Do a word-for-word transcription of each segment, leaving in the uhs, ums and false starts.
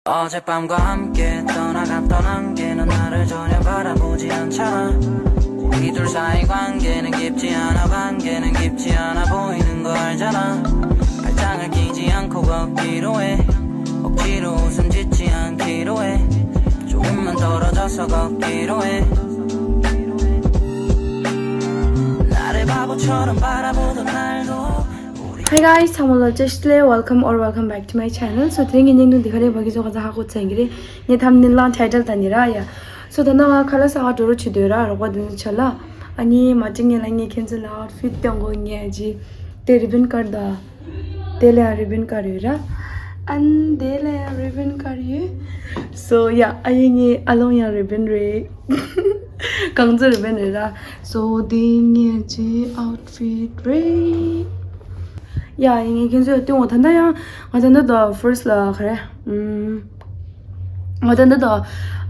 어젯밤과 함께 떠나갔던 안개는 나를 전혀 바라보지 않잖아. 우리 둘 사이 관계는 깊지 않아, 관계는 깊지 않아 보이는 거 알잖아. 발장을 끼지 않고 걷기로 해. 억지로 웃음 짓지 않기로 해. 조금만 떨어져서 걷기로 해. 나를 바보처럼 바라보던 날도 Hi guys, ཚང་མ་ལ་བཀྲ་ཤིས་བདེ་ལེགས། Welcome or welcome back to my channel. So དེ་རིང་གི་བརྙན་ཐུང་འདི་ག་རེ་བ་གི་ཚོ་ག་ཚ་ཧ་གོ་ཚན་གི་རེད། ངས་thumbnail ལ་title ད་ནི་ར་ཡ། So ད་ནང་ང་ཁ་ལག་ཟ་ག་འགྲོ་རོགས་བྱེད་འདོད་ར་རོགས་པ་འདི་ཚོ་ཆ་ལ། ཨ་ནི་མ་ཅིག་ངས་ལ་ངས་ཁྱེད་ཚོ་ལ་outfit སྟོན་གོ། ངས་ཨ་ཅི་དེ་ribbon ཀར་ད། དེ་ལ་ཡང་ribbon ཀར་ཡོད་ར། ཨན་དེ་ལ་ཡང་ribbon ཀར་ཡོད། So yeah, ཨ་ཡེ་ངའི་ཨ་ལོང་ཡང་ribbon རེད། གང་ཚོ་ribbon རེད་ར། So དེ་ངས་ཅི་outfit རེད། ཡ་ཡིན་ངས་ཁྱེད་ཚོས་སྟོན་འོ། ད་ལྟ་ཡང་ང་ད་ལྟ་ད་first ལ་ག་རེ། ཨུམ། ང་ད་ལྟ་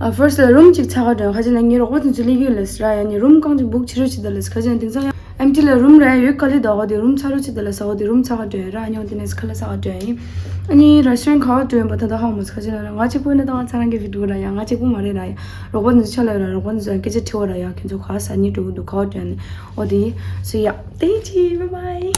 ད་first ལ་room གཅིག་ཚ་ག་འདྲ། ཁ་ཅིག་ན་ངའི་རོགས་པ་དེ་ཚོ་སླེབས་ཡོད་ལ་ཟེར་ཡ་ནི་room གང་ཅིག་book བྱེད་རོགས་བྱེད་ད་ལ་ཟེར། ཁ་ཅིག་ན་དེང་སང་ཡང་empty ལ་room ར་ཡ་ཡོད་ག་ལེ་ད་ག་དེ་room ཚ་རོགས་བྱེད་ད་ལ་ཟེར་ག་དེ་room ཚ་ག་འདྲ་ཡ་ར། ཉོ་དེ་ནས་ཁ་ལག་ཚ་ག་འདྲ་ཡ་ཡིན། ཨ་ནི་restaurant ག་བ་འགྲོ་ཡིན་པ་ད་ལྟ་ཧ་གོ་མ་སོང་། ཁ་ཅིག་ན་ར་ང་གཅིག་པུ་ཡིན་ན་ད་ང་ཚ་རང་གི་video ར་ཡ། ང་གཅིག་པུ་མ་རེད་ར་ཡ། རོགས་པ་ཚོ་ཆ་ལ་ཡོད་ར། རོགས་པ་ཚོ་སྐད་ཆ་དྲི་བ་ར་ཡ། ཁྱེད་ཚོ་ག་ས་ནི་འགྲོ་གི་འདུག་ག་བ་འགྲོ་ཡ་ནི། འོ་དེ། So yeah, thank you, bye bye.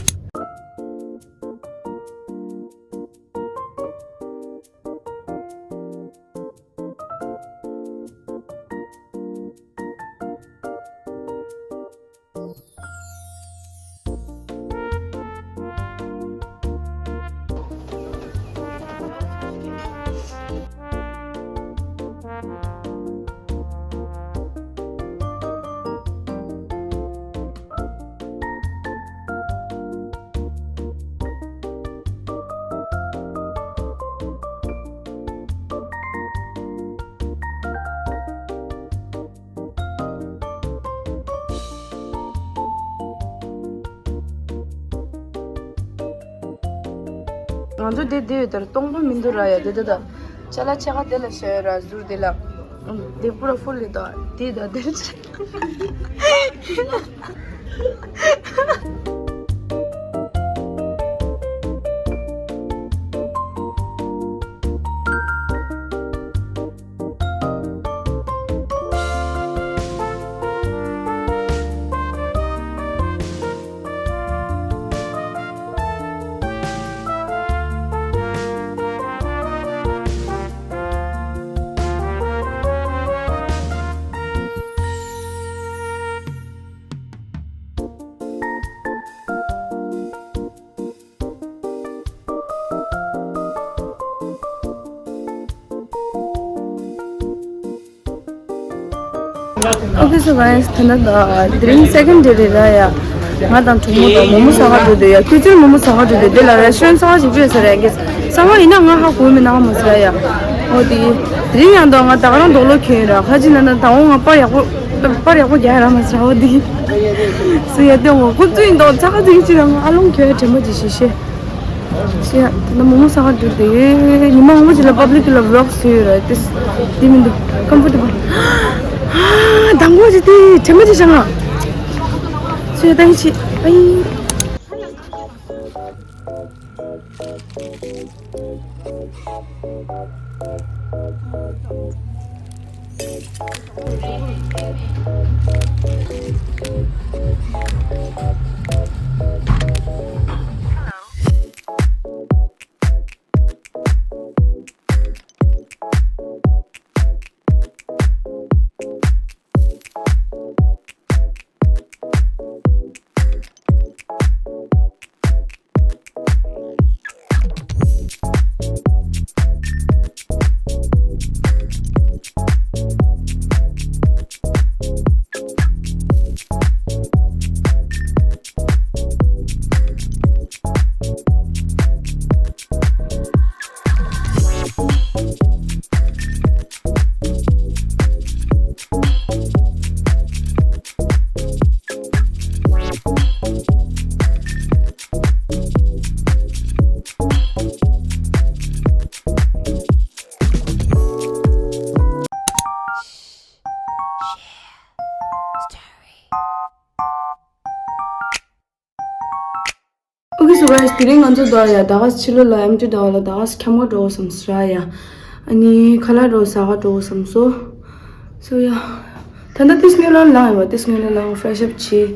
ང་ཚོ་དེ་དེ་ཡོད་དར་སྟོང་པ་མི་འདུག་ར་ཡ། དེ་དེ་ད་ཅ་ལག་ཆ་ག་དེ་ལ་བཞག་ཡོད་ར། ཟུར་དེ་ལ་དེ་པུ་ར་ཧྥུལ་ལི་ད་དེ་ད་དེ། Okay, so guys, ད་ནི་ད་དེ་རིང་second day རེད་ར་ཡ། ང་དང་གྲོགས་མོ་དང་མོག་མོག་ཟ་ག་འགྲོ་འདོད་ཡ། ཁྱོད་ཚོས་མོག་མོག་ཟ་ག་འགྲོ་འདོད། དེ་ལ་restaurant གསར་པ་ཞིག་ཕུད་ཟེར་ར་ཡ། གསར་པ་ཡིན་ན་ང་ཧ་གོ་མེད་ན་ཧ་མ་ཟེར་ཡ། འོ་དེ། དེ་རིང་ཡང་ད་ང་ད་ག་རང་རྡོག་ལོ་གྱོན་ཡོད་ར། ཁ་ཅིག་ན་ན་ད་འོ་ང་པར་ཡག་པོ། པར་ཡག་པོ་རྒྱག་ཡ་ར་མ་ཟེར་འོ་དེ། སུ་ཡ་དེ་འོ་ཁོ་ཚོ་ཡིན་ད་ཚ་ག་དེ་ཅི་ར་ང་ཨ་ལོང་གྱོན་ཡ་དྲན་པ་ཅིག་ཤེས་ཤེས། ཤེས་ཡ། ད་ལྟ་མོག་མོག་ཟ་ག་འགྲོ་དེ། ཉི་མ་སྔོན་པོ་ཅིག་ལ་public ལ་vlog བཟོས་ཡོད་ར། དེ་དེ་མི་འདུག comfortable། ཨ་དང་པོ་ཅིག་དེ་དྲན་པ་ཅིག་བྱ་ང་། སུ་ཡ་ད་ཡིན་ཅི་ཨ་ཡིན། Okay, so guys, དེ་རིང་ང་ཚོ་ད་ཡ་ད་ག་ཕྱི་ལོགས་ལ་empty ད་ག་ལ་ད་ག་འཁྱམ་ག་འགྲོ་བསམ་སྲ་ཡ། ཨ་ནི་ཁ་ལག་རོ་ཟ་ག་འགྲོ་བསམ་སོང་། སོ་ཡ། ད་ལྟ་ཏིས་ངན་ལ་ལངས་ཡོད་པ། ཏིས་ངན་ལ་ལངས་ཕེ་རེ་ཤི་ཨབ་བྱས།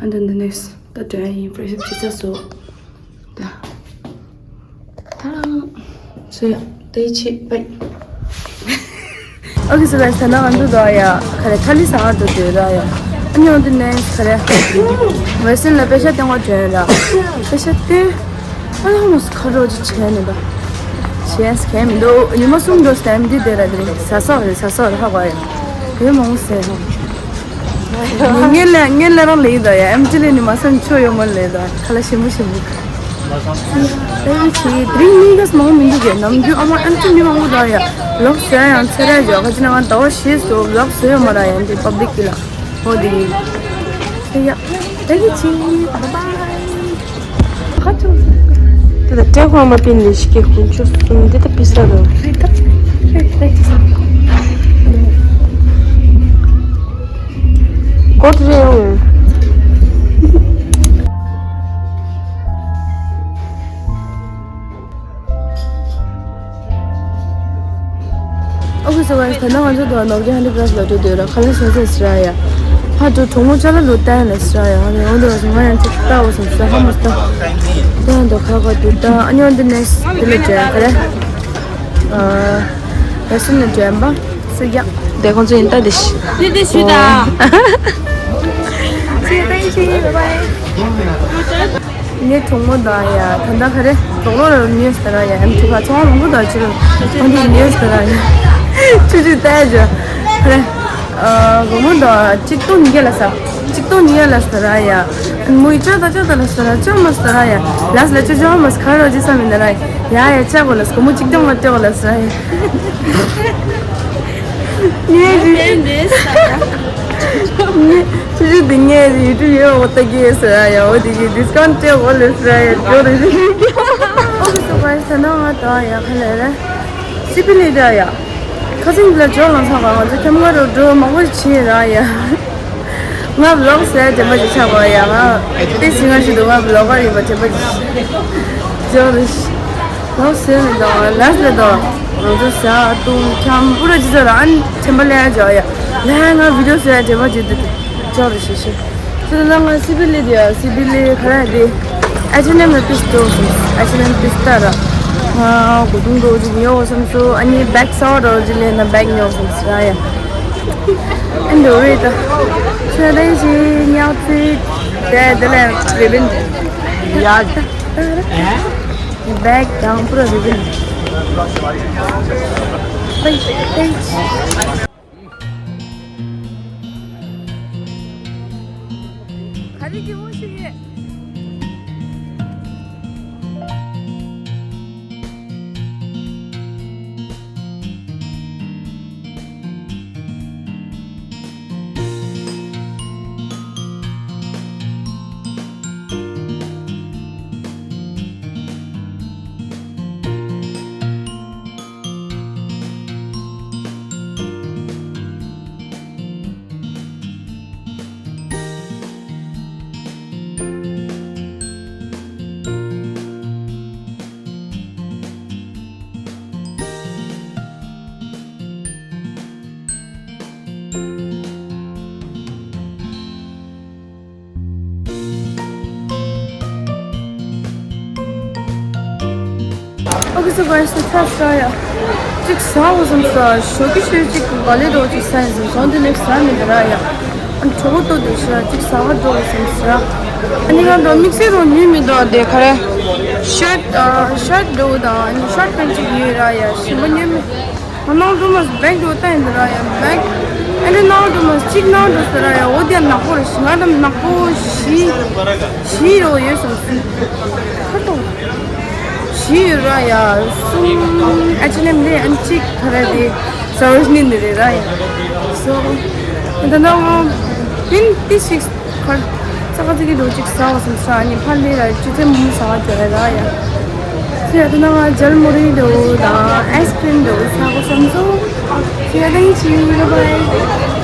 ཨ་ནི་ད་ནེག་སི་ད་དྲན་ཡིན། ཕེ་རེ་ཤི་ཨབ་བྱས་ཚར་སོང་། ད། ད་རང་། སོ་ཡ། ད་ཡི་ཆི་པའི། ཨོ་ཁེ་སོ་གྷའེ་སི། ད་ནང་ང་ཚོ་དོ་ཡ། ག་རེ་ཐ་ལི་ཟ་ག་འགྲོ་འདོད་ར་ཡ། ཨ་ནི་འོན་ཏེ་ནེག་སི་ག་རེ། ཝེ་སི་ཊན་ལ་པེ་ཤ་སྟེང་བ་བྱོན་ར། པེ་ཤ་སྟེ། ཨ་ལ་མོ་སི་ཁ་རོ་ཅི་བྱས་ནས་པ། བྱས་ཁས་མི་འདུག་ཉི་མ་གསུམ་འགྲོ་སྟེ་ཨེམ་ཊི་དེ་ར་དེ་རིང་ཟ་ས་རེད། ཟ་ས་རེད་ཧ་གོ་ཡ། ཡོད་མང་སེ་ཧ། ངེད་ལ་ངེད་ལ་རང་ལེགས་ད་ཡ། ཨེམ་ཊི་ལེ་ནི་མ་སང་ཆོ་ཡོད་མ་ལེགས་ད། ཁ་ལ་ཞིམ་པོ་ཞིམ་པོ། ཨེམ་ཆི་དེ་རིང་མི་ག་ས་མང་མི་འདུག་གས། ནམ་རྒྱུན་ཨ་མ་ཨེམ་ཆི་མི་མང་པོ་ད་ཡ། ལོག་ཟེར་ཡང་ཚེ་ར་ཇོ་ཁ་ཅི་ན་ང་ཟླ་བ་ཤེས་སོ་ལོག་ཟེར་ཡོད་མ་ར་ཡ། འདི་པབ་ལིག་གི་ལ་ཧོ་དེ་ཡིན། ཡ། ད་གི་ཆི། བཱའི་བཱའི། ཁ་ཆུ། དེ་ད་ཏྲེ་ཁོ་མ་པིན་ལི་ཤི་ཀེ་ཁུན་ཆུ་སུམ་འདི་ད་པི་ས་རོ། ཀོ་ཏྲེ་ཡོང་། ཨོ་ཁེ་སོ་གྷའེ་སི། ད་ནང་ང་ཚོ་དུ་ནོར་གྱི་ཧན་ཌི་ཀ་རབ་ལ་འགྲོ་འདོད་ར། ཁ་ལག་ཟ་ཟེར་ཟེར་ར་ཡ། ཧ་དུ་གྲོགས་མོ་ཅ་ལག་ལོ་བསྟན་ལ་ཟེར་ར་ཡ། ཨ་ནི་འོན་ཏེ་ང་ཡང་ཅིག་ལྟ་འོ་སོང་ཟེར་ཧ་མ་ལྟ། དེ་ཡང་དུ་ཁ་ཁ་དུ་ལྟ། ཨ་ནི་འོན་ཏེ་ནེག་སི་དེ་ལ་འཇོན་ག་རེ། ཨ་རེ་སི་ཊོ་རན་ལ་འཇོན་པ་སུ་ཡ། དེ་ཁོང་ཚོ་ཡིན་ལྟ་དེ་ཤི། དེ་དེ་ཤི་ད། ཨོ། ཤི་ད་ཤི། བཱའི་བཱའི། ངའི་གྲོགས་མོ་དང་ཡ། ད་ལྟ་ག་རེ་གྲོགས་མོ་ལ་ཉོས་ཟེར་ར་ཡ། ཨེམ་ཆི་ཁ་ཚོང་མང་པོ་དང་ཕྱིར་ཁོང་ཚོ་ཉོས་ཟེར་ར་ཡ། ཆུ་ཆུ་བལྟས་བྱ་ག་རེ། ཨ་གྲོགས་མོ་དང་གཅིག་སྟོང་ཉིས་བརྒྱ་ལ་ཟ། གཅིག་སྟོང་ཉིས་བརྒྱ་ལ་ཟ་ར་ཡ། མོ་ཡི་ཅག་དང་ཅག་དང་ལ་ཟ་ར་ཅག་མ་ཟ་ར་ཡ། ལ་ཟ་ལ་ཅོ་ཅོ་མ་ཟ་ག་རོ་ཅི་ས་མི་ན་ར་ཡ། ཡ་ཡ་ཅག་གོ་ལ་ཟ་གོ་མོ་གཅིག་སྟོང་ལ་ཏེ་གོ་ལ་ཟ་ར་ཡ། ངས་ཅི་ངས་ཅི་ཅི་འདི་ངས་ཡུ་ཊུབ་ཡོད་འོ་ལྟ་གི་ཟེར་ཡ། འོ་དེ་གི་ཌི་སི་ཀའུན་ཊི་སྤྲད་འོ་ལེ་ཟེར་ཡ། ཇོ་རེ་ཞིག་ཨོ་ཁེ་སོ་གྷའེ་སི། ད་ནང་ང་ད་ཡ་ཁ་ལེ་རེ་སི་པི་ལི་ད་ཡ། ཁ་སང་གི་ལ་ཇོ་ལང་ཚང་ག་ང་ཚོ་ཁྱམས་ང་རོ་འགྲོ་མང་པོ་ཕྱིན་ར་ཡ། ང་བི་ལོག་ཟེར་དྲན་པ་ཅིག་ཆགས་པ་ཡ། ང་དེ་སི་ང་ཞིག་ཏུ་ང་བི་ལོག་ག་ཡིན་པ་དྲན་པ་ཅིག་ཇོ་རེ་ཞིག་ལོག་ཟེར་མི་འདུག་ལ་ཟེར་འདུག་ང་ཚོ་ཟ་བཏུང་འཁྱམ་པུ་ར་ཅི་ཚོ་ར་ཨན་དྲན་པ་ལས་ཡ་ཇོ་ཡ། ལ་ང་བི་ཌིའོ་ཟེར་དྲན་པ་ཅིག་འདུག་ཇོ་རེ་ཞིག་ཞིག་ཚོ་ལ་ང་སི་པི་ལི་དེ་ཡ། སི་པི་ལི་ག་ར་དེ་ཨེཆ་ཨེན་ཨེམ་ལ་པིས་འགྲོ་སོང་། ཨེཆ་ཨེན་ཨེམ་པིས་ལྟ་ར། ང་གོ་ཐུང་འགྲོ་ཅིག་ཉོ་བསམ་སོང་། ཨ་ནི་བེག་གསར་པ་འགྲོ་ཅིག་ལེན་ན་བེག་ཉོ་སོང་ཟེར་ཡ། ཨེ་འགྲོ་རེད་ད། ཆོས་ལྡན་ཞིག་ཉག་ཚིག་དེ་དེ་ལས་རི་བིན། ཡ། བེག་དང་པུ་ར་རི་བིན། པེ་པེ། ག་རེ་སྐྱིད་པོ་ཞིག་ཡོད། ཨོ་ཁེ་སོ་གྷའེ་སི། ད་ཆ་ས་ཡ། གཅིག་ཟ་འོ་བསམ་ས། ཞོགས་ཀྱི་ཤོད་ཅིག་ག་ལེ་འགྲོ་ཅིག་ཟ་ཡིན་བསམ་སོང་། དེ་ནས་ཟ་མི་འདུག་ར་ཡ། ཨ་གྲོགས་ཏོ་དེ་ཤ་གཅིག་ཟ་ག་འགྲོ་བསམ་ས། ཨ་ནི་ང་འགྲོ་དམིགས་བསལ་རོ་ཉོས་མི་འདུག་དེ་ག་རེ། ཤར་ཤར་འགྲོ་དང་ཨ་ནི་ཤར་པན་ཅིག་ཉོས་ར་ཡ། ཞིམ་པོ་ཉོས་མི། ནང་དུ་མ་བེག་འགྲོ་ལྟ་ཡིན་ར་ཡ། བེག་ཨེ་འདྲ་ནང་དུ་མ་གཅིག་ནང་འགྲོ་ཟེར་ར་ཡ། འོ་དེ་ནག་པོ་རེད། ང་དང་ནག་པོ་བཞི་བཞི་རོ་ཡོད་སོང་སོང་། ཁ་ཏོ་བཞི་ཡོད་ར་ཡ། གསུམ་ཨེ་ཆི་ཨེན་ཨེམ་ལས་ཨན་གཅིག་ག་ར་དེ་ཟ་རོ་ནི་འདི་རེད་ར་ཡ། སོ་ད་ནང་ང་ཕིན་ཏི་ཤིག་ཁར་ཙག་ཙིག་གི་འགྲོ་གཅིག་ཟ་བ་སོང་ས་ནི་ཕར་ལས་ར་ཅི་ཚེ་མུ་ཟ་བ་ཅོ་ར་ཡ། ཚེ་ཡ་ད་ནང་ང་ཇལ་མུ་རི་འགྲོ་དང་ཨའི་སི་ཀྲིམ་འགྲོ་ཟ་བ་སོང་སོང་། ཚེ་ཡ་ད་ཡིན་ཆི་ཡིན། བཱའི་བཱའི།